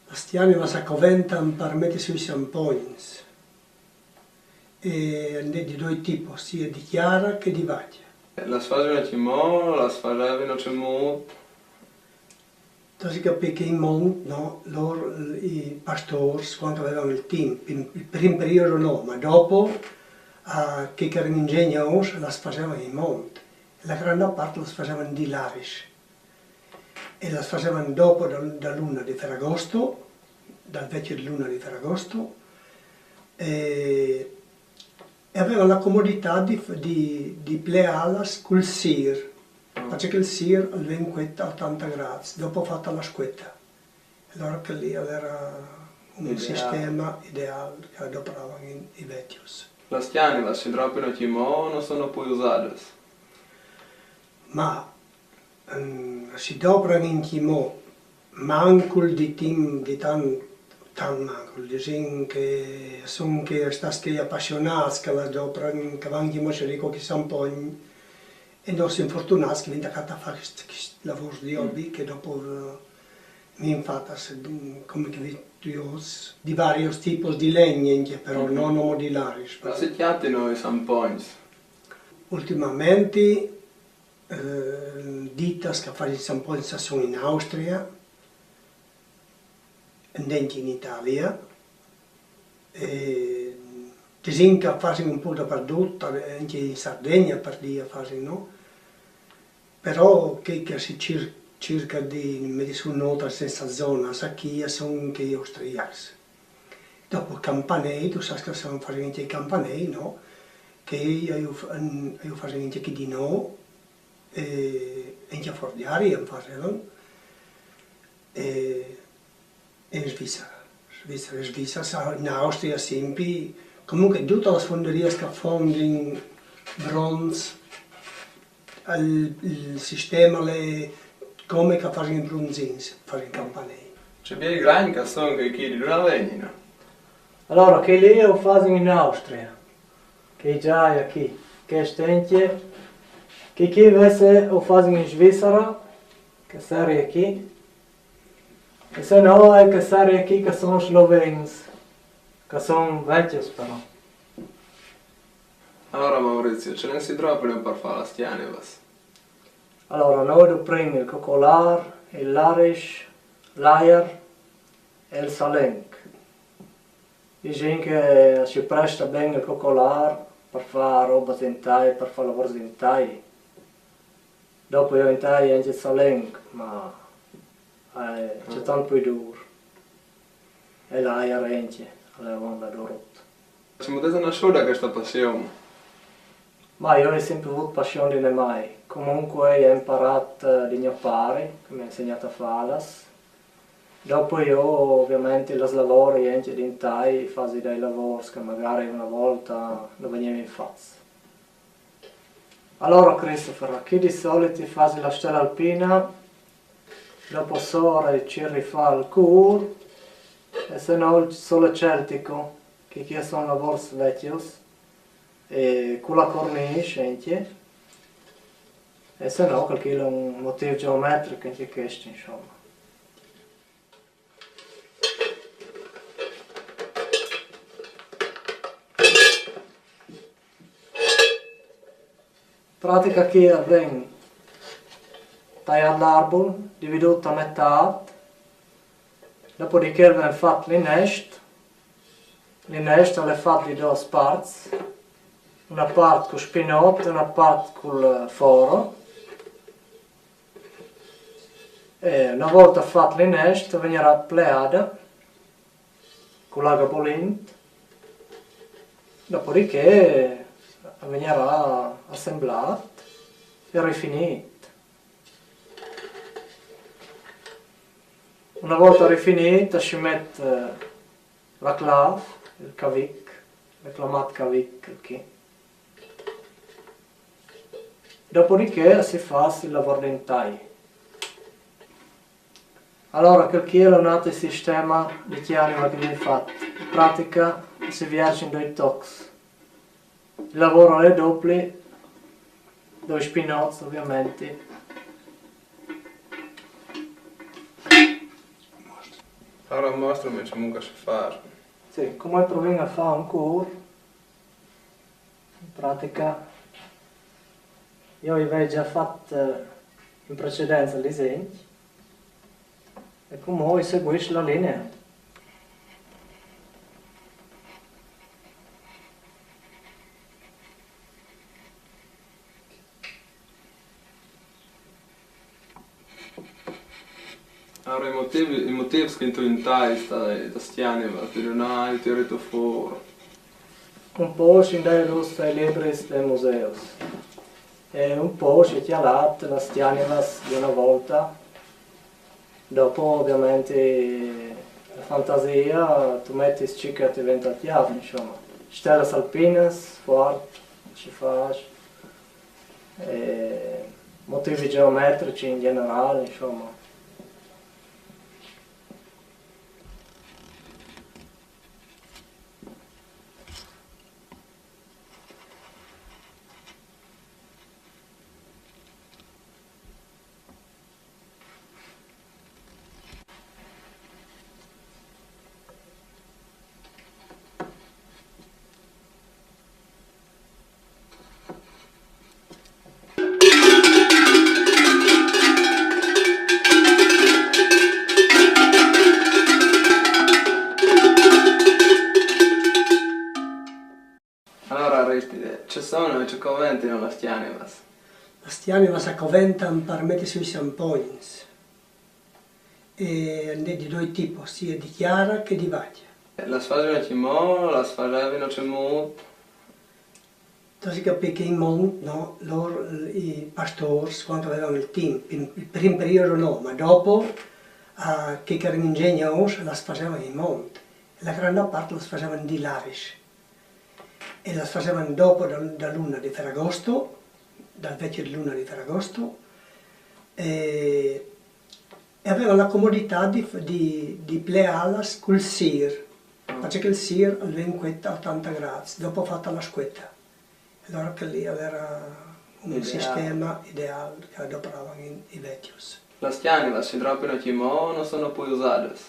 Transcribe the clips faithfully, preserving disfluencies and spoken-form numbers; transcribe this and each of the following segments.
Las tianivas a coventan par meti sù i sampogns. E a 'nd è di doi tipos, sia di cjara che di vacja. Las fasevin cemût, las fasevin cemût? Tu âs di capî che in mont, no, lôr, i pastôrs, cuant che a vevan il timp, in, il prin periodo no, ma dopo, a, chei che a jerin inzegnôrs, las fasevan in mont. La granda part las fasevan di Laris. E las fasevan dopo da, da l'una di Feragosto, dal vecjo di l'una di Feragosto, e, e a vevan la comoditât di, di, di pleâlas cul sîr, parcè che il sîr al ven cuet a otanta grâts, dopo fata la scueta. Alora chel li al era un sistema ideâl che a dopravan i, i vecjos. Las tianivas si dropino cemût o no son plui usadas? Ma, ehm, si dopran ancjemò, mancul di timp, di tant, tant mancul, disìn che a son chei restâts chei apassionâts che las dopran, che a van ancjemò a cirî cualchi sampogn, e nô o sin fortunâts che o vin tacât a fâ chescj, chescj lavôrs di hobby che dopo, eh, o vin fats, mm, come che o vês viodût, di varios tipos di legn ancje, però no, no modelârs. Ma si cjatino i sampogns? Ultimamentri, eh, ditas che a fasin sampogns a son in Austria, e ancje in Italia, e disìn che a fasin un pôc dapardut, ancje in Sardegna par dî a fasin, no? Però chei che si cir-, circa di meti sù in otras, sensa zonas, achì a son chei austriacs. Dopo campanei, tu sâs che a son, fasin ancje i campanei, no? Che a ju f-, a ju fasin ancje chi di nô, e, e ancje a Fordiari a 'nd fasevan, e, e in Svizra, Svizra, in Svizra, sa, in Austria simpri, comunque dutas las fonderias che a fondin bronz, il, il sistema al è come che a fasin i bronzins, a fasin campanei. Ce biei gragns che a son chei chi, di dulà a vegnin? Alora, chei li a ju fasin in Austria, chei zâi achì, chest ancje, chei chi invezit a ju fasin in Svizra, che serie chi, e se no, e che serie chi che a son slovens, che a son vecjos però. Alora, Maurizio, ce nen si dropino par fâ las tianivas? Alora, nô o doprin il cocolâr, il laris, l'aiar e il salenc. Disìn che si presta ben il cocolâr par fâ robas in tai, par fâ lavôrs in tai. Dopo jo in tai ancje il salenc, ma, eh, al è tant plui dûr. E l'aiar ancje, al è avonda durut. Cemût esa nassût chesta passion? Ma jo o ai simpri vût passion di nemâi. Comunque o ai imparât, eh, di gno pari, che mi à insegnât a fâlas. Dopo jo, ovviamentri, las lavori ancje in tai, o fasi dai lavôrs che magari una volta no vegnivin fats. Alora, Christopher, chi di solit o fasi la stela alpina, dopo sora o cîr di fâ il cûr, e se no il sole celtico, che chi a son lavôrs vecjos, e cu la cornîs ancje, e se no, chel chi al è un motîf gjeometric, ancje chest, insoma. Pratica chi al ven taiât l'arbul, dividût a metât, dopodiché al ven fat l'inest. L'inest al è fat di dôs parts, una part cul spinot e una part cul foro. E una volta fat l'inest, a vegnarà pleada cu l'aga bolint, dopodiché a vegnarà assemblât e rifinît. Una volta rifinît, a si met, eh, la clâf, il cavic, il clamât cavic chi. Dopodiché si fâs il lavôr di intai. Alora, chel chi al è un altri sistema di tianiva che o vin fat. In pratica si vierzi in doi tocs. Il lavôr al è dopli, doi spinots, ovviamentri. Alora mostrime cemût che si fâs. Sì, come provìn a fâ un cûr, in pratiche, jo i vei za fat, eh, in precedence il disen, e cumò i seguìs la linie. Alora, i motîfs, i motîfs che tu intais, sta, sta stjanive, tu dai, tu âs tirât fûr. Un pôc i ai rûts tai libris dai museus. E un pôc i ai cjalât las stjanivas di une volte. Dopo, ovviamente, la fantasie, tu metis ce che ti ven tal cjâf, insome. Stelis alpinis, fuart, si fâs, e motîfs gjeometrics in gjenerâl, insome. Alora, Aristide, ce sono e ce coventino las stjanivas? Las stjanivas a coventan par meti sù i sampogns. E a 'nd è di doi tipos, sie di cjara che di vacje. Las fasevino cjimò, las fasevino cemût? Tu âs di capî che in mont, no, lôr, i pastôrs, cuant a vevan il timp, in, il prin periodo no, ma dopo, a, chei che a eran inzegnôrs, las fasevan in mont. La granda part las fasevan di laris. E las fasevan dopo da, da luna di Feragosto, dal vecjo di luna di Feragosto, e, e a vevan la comoditât di, di, di pleâlas cul sîr, parcè che il sîr al ven cuet a otanta grâts, dopo fata la scueta. Alora chel li al era un sisteme ideâl che a dopravan i, i vecjos. Las stjanivas si dropino cjimò o no sono plui usadas?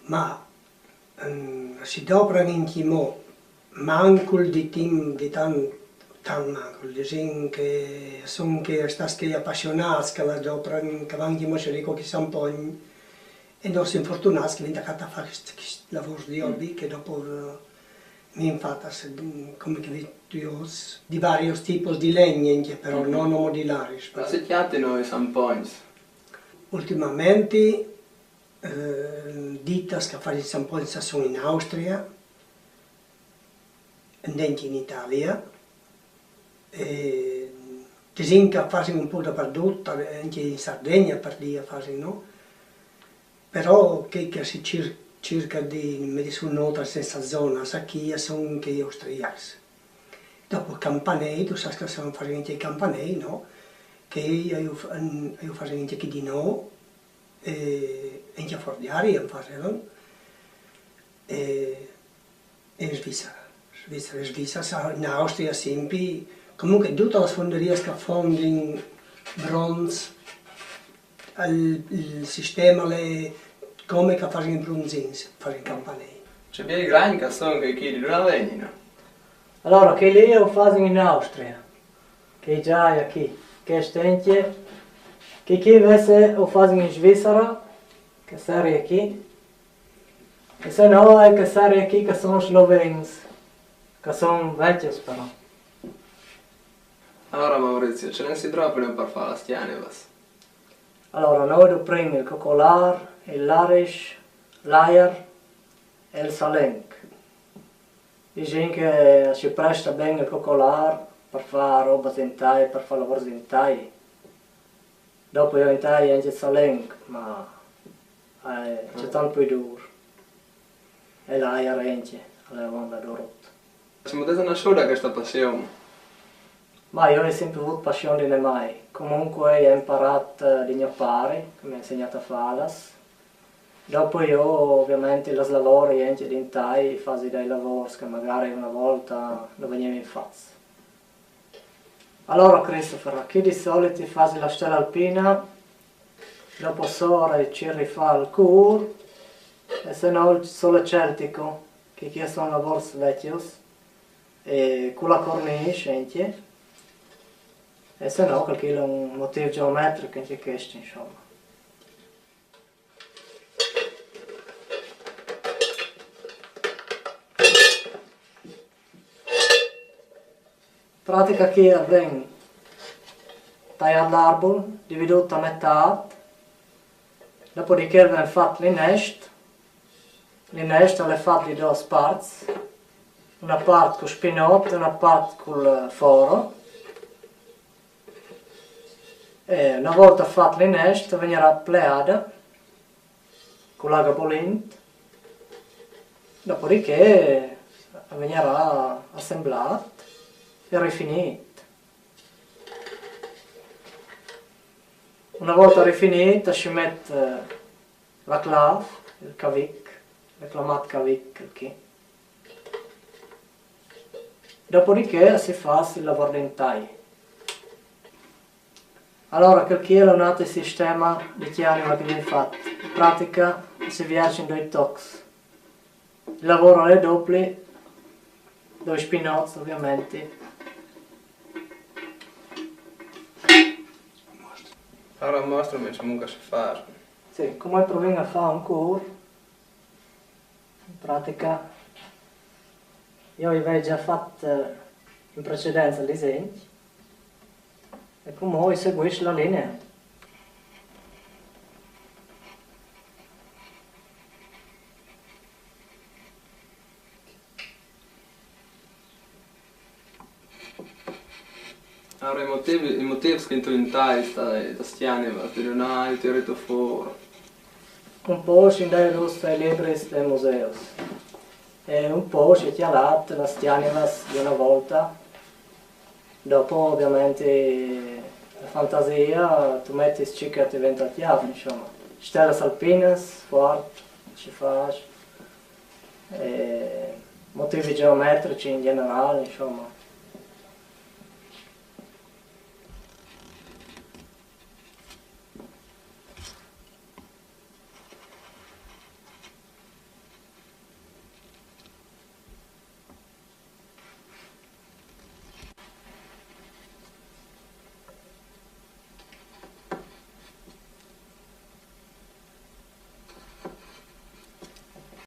Ma, ehm, si dopran ancjemò, mancul di timp, di tant, tant mancul, disìn che a son chei, a son stâts chei apassionâts che las dopran, che a van ancjemò a cirî cualchi sampogn, e nô o sin fortunâts che o vin tacât a fâ chescj, chescj lavôrs di hobby che dopo, eh, o vin fat, come che vês tu, di varios tipos di legne, ancje però, no, no modelârs. Ma si cjatino i sampogns? Ultimamentri, eh, ditas che a fasin sampogns a son in Austria, e ancje in Italia, e disìn che a fasin un pôc dapardut, ancje in Sardegna par dî a fasin, no? Però chei che si cir-, circa di meti sù in otras, in sta zona, sa chi a son chei austriacs. Dopo campanei, tu sâs che a son, fasin ancje i campanei, no? Che a ju f-, a ju fasin ancje chi di nô, e ancje a Fordiari a 'nd fasevan, e, e in Svizra, Svizra, in Svizra, sa, in Austria, simpri, comunque dutas las fonderias che a fondin bronz, il, il sisteme al è come che a fasin i bronzins, a fasin campanei. Ce biei gragns che a son chei chi, di dulà a vegnino? Alora, chei li a ju fasin in Austria, chei za a è chi, chest ancje, chei chi invezit a ju fasin in Svizra, che serie chi, e se no, e che serie chi che a son slovens, che a son vecjos però. Alora, Maurizio, ce nen si dropino par fâ las stjanivas? Alora, nô o doprìn il cocolâr, il laris, l'aiar e il salenc. Disìn che si preste ben il cocolâr par fâ robas in tai, par fâ lavôrs in tai. Dopo jo in tai ancje il salenc, ma, eh, al è tant plui dûr. E l'aiar ancje, al è une bande dûr. Cemût ise nassude cheste passion? Ma jo o ai simpri vût passion di nemâi. Comunque o ai imparât, eh, di gno pari, che mi à insegnât a fâlas. Dopo jo, ovviamente, las lavori ancje in tai, o fasi dai lavôrs che magari une volte no vegnivin fats. Alora, Christopher, chi di solit i fasi la stele alpine, dopo sore i cîr di fâ il cûr, E se no il sole celtico, che chi a son lavors vecchios, e cu la cornice, senti? E se no, qualche un motiv geometrico, anche questo, insomma. Pratica chi al ven taiât l'arbul, dividût a metât, dopodiché al ven fat l'inest. L'inest al è fat di dôs parts, una part cul spinot e una part cul foro. E una volta fat l'inest, al vegnarà pleât cu l'aghe bolint, dopodiché al vegnarà assemblât e rifinît. Una volta rifinît, si met, eh, la claf, il cavic, reclamât cavic chi. Dopodiché si fâs il lavôr di intai. Alora, chel chi al è un altri sistema di cjaniva che mi ai fat. In pratica si vierç in doi tocs. Il lavôr al è dopli, doi spinots, ovviamenti. Alora mostrimi, insomma, che si fâs. Sì, come provìn a fâ un cûr, in pratica, jo i vei za fat, eh, in precedenza il disegn, e cumò i seguìs la linea. Alora, i motivi, i motivi che tu intais da, da cjaniva, ti no ai tirât fûr. Un pôc i ai dâts tai libris dai museus. E un pôc i ai cjalât las cjanivas di una volta. Dopo, ovviamenti, la fantasia, tu metis ce che ti ven tal cjâf, insomma. Stelas alpinas, fuart, si fâs, e motivi geometrici in gjenerâl, insomma.